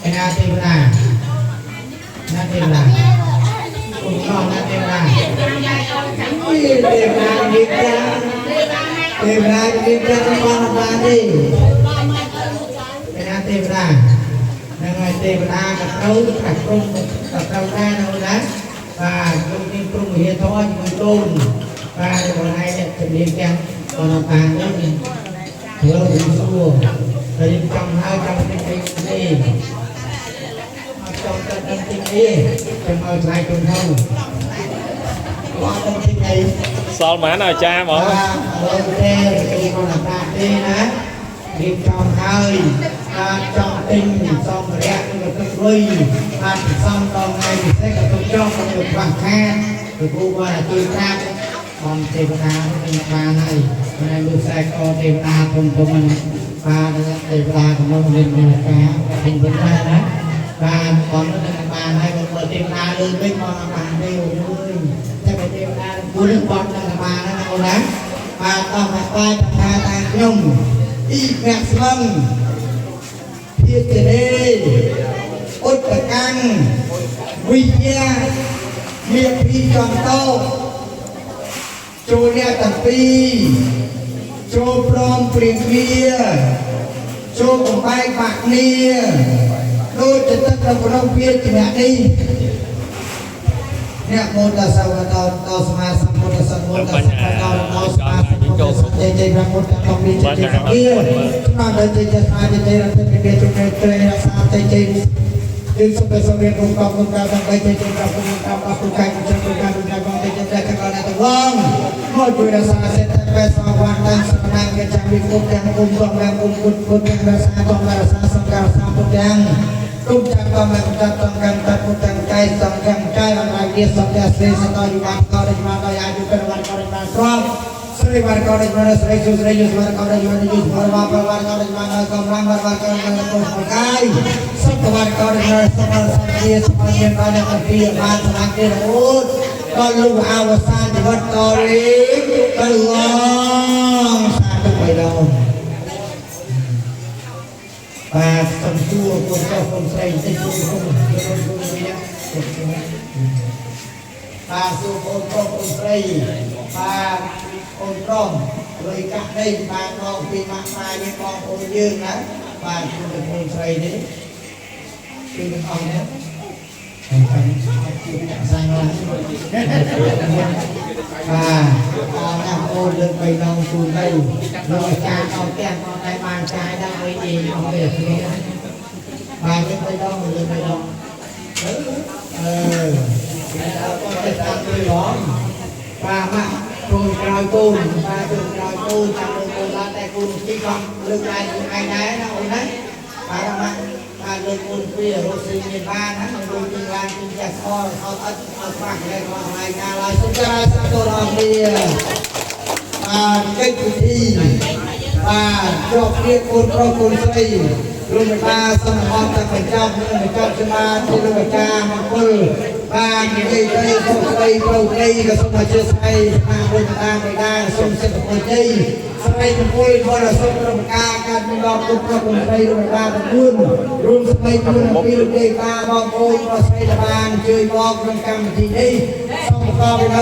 ឯណាទេវតាណាទេវតាគុំកោណាទេវតាទេវតានិយាយទេវតានិយាយបានបានទេឯណាទេវតាហ្នឹងហើយទេវតាក៏ត្រូវតែក្រុមក៏ត្រូវដែរណាអូនណាបាទលោកមានក្រុមវិហារធម៌ជាមួយកូនបាទបងឯងអ្នកជំនាញទាំងបងតានេះធ្វើវិសួរហើយយើងចង់ហើយចង់ទិញអីនេះអត់ចង់ទៅដឹងទិញអីខ្ញុំឲ្យថ្លៃគុណធំអត់ដឹងទិញអី សល់ប៉ុន្មានអាចារ្យហ្មង បាទលោកទេគេគាត់ថាទេណារៀបចំហើយបាទចង់ទិញសម្ភារៈឬក៏ទឹកលុយបាទសំដល់ថ្ងៃពិសេសក៏ទុកចង់ទៅខ្វះខាតពីគ្រូបាទជួយប្រាប់បងទេវតានឹងបានហើយហើយមើលខ្សែកទេវតាធំធំហ្នឹងបាទទេវតាកំពុងមានមានការទិញវិញដែរណាបាទបងនឹងបានហើយបងមើលទេវតាលើវិញបងបានទេអូយតែបើទេវតាគួរនឹងបងនឹងបានណាអូនណាបាទតោះមកបាយថាតាខ្ញុំអ៊ីមាក់ស្លឹងភាជរេឧត្តកាំងវិជ្ជាមាភីចន្តោចូលអ្នកទាំងពីរចូលព្រមព្រៀងគ្នាចូលបំបែកបាក់គ្នាដូចជាទឹកនៅក្នុងភាជនៈនេះអ្នកមោទសវតោតោសមាសម្ពុទ្ធសមុទ្ធសវតោតោសមាសម្ពុទ្ធសជ័យជ័យព្រះពុទ្ធតំពីជ័យជ័យគាស្មារតីជ័យស្មារតីរតិគេជំនឿត្រេរក្សាជ័យជ័យយើងសូមតែសូមរៀនគុំកគុំកដើម្បីជ័យជ័យព្រះពុទ្ធតាមអពុកាយគុំគុំកាគុំកាបងជ័យជ័យព្រះកលអ្នកទាំងងមកជួយរក្សាសេដ្ឋកិច្ចសវណ្ណតាំងសំណាងគេចាំវិគុំទាំងគុំកងទាំងគុំគុំគុំទាំងរក្សាកងរក្សាសង្ការសាពុទ្ធទាំងគុំចាំកំកំចាំកំកំតាពុទ្ធទាំងកាយសង្កាំកាយអន្តរាយសង្កាស្រីសតយុបានកោរិមាដល់អាយុប្រវត្តិកោរិមាស្រមស្រីវរកោរិមាស្រីសុស្រីយុវរកោរិមាយុវរវប្រវត្តិកោរិមាដល់កំរាំវរកោរិមាគុំកាយសុខវរកោរិមាសុខសន្តិសុខមានបានទាំងពីរបានសមាធិរហូតដល់លោកអវសានជីវិតករិកលងសាធុបីដងបាទសំសួរកូនប្រុសកូនស្រីតិចគូគុំយកកូនគូវិញណាបាទសួរកូនប្រុសកូនស្រីបាទកូនប្រុសលុយកាក់នេះបានមកពីម៉ាក់ម៉ាយើងបងប្អូនយើងណាបាទគុណកូនស្រីនេះគឺទាំងអស់នេះហើយចាំជួបចាក់សាំងឡើងបាទអរណាស់អូនលើកបីដងជូនទៅលោកអាចារ្យអស់ផ្ទះមកតែបានចាយដល់អីអីអស់ទៅគ្នាបាទលើកបីដងលើកបីដងអឺគាត់ទៅតាមជួយហងបាទម៉ាក់ចូលក្រោយកូនបាទចូលក្រោយកូនចាំលើកូនឡើងតែកូនជីកំលើកឡើងខ្លួនឯងដែរណាអូនណាបាទម៉ាក់បាទលើកូនពីរស់ស៊ីមានបានណានឹងដូចជាឡើងពីចាស់ស្អល់អត់អត់អត់ខ្វះកន្លែងខ្វះកន្លែងណាឡើយសូមចារសាទរអរគ្នាបាទកិច្ចពិធីបាទជាប់គ្នាកូនប្រុសកូនស្រីលោកមេបាសូមអរតែបញ្ចប់និងបញ្ចប់សមាធិលោកអាចារ្យមង្គលបាទនិយាយទៅសូមស្រីប្រុសស្រីក៏សូមអធិស្ឋានស្មារតីតាមបិតាសូមសិទ្ធិពរជ័យស្រីមង្គលបរសូមរំការការមានដល់គុណប្រុសកូនស្រីលោកមេបាទាំង4រួមស្មីខ្លួនពីលោកទេបាបងប្អូនប្រុសស្រីដែលបានជួយមកក្នុងកម្មវិធីនេះសូមប្រកបដោយ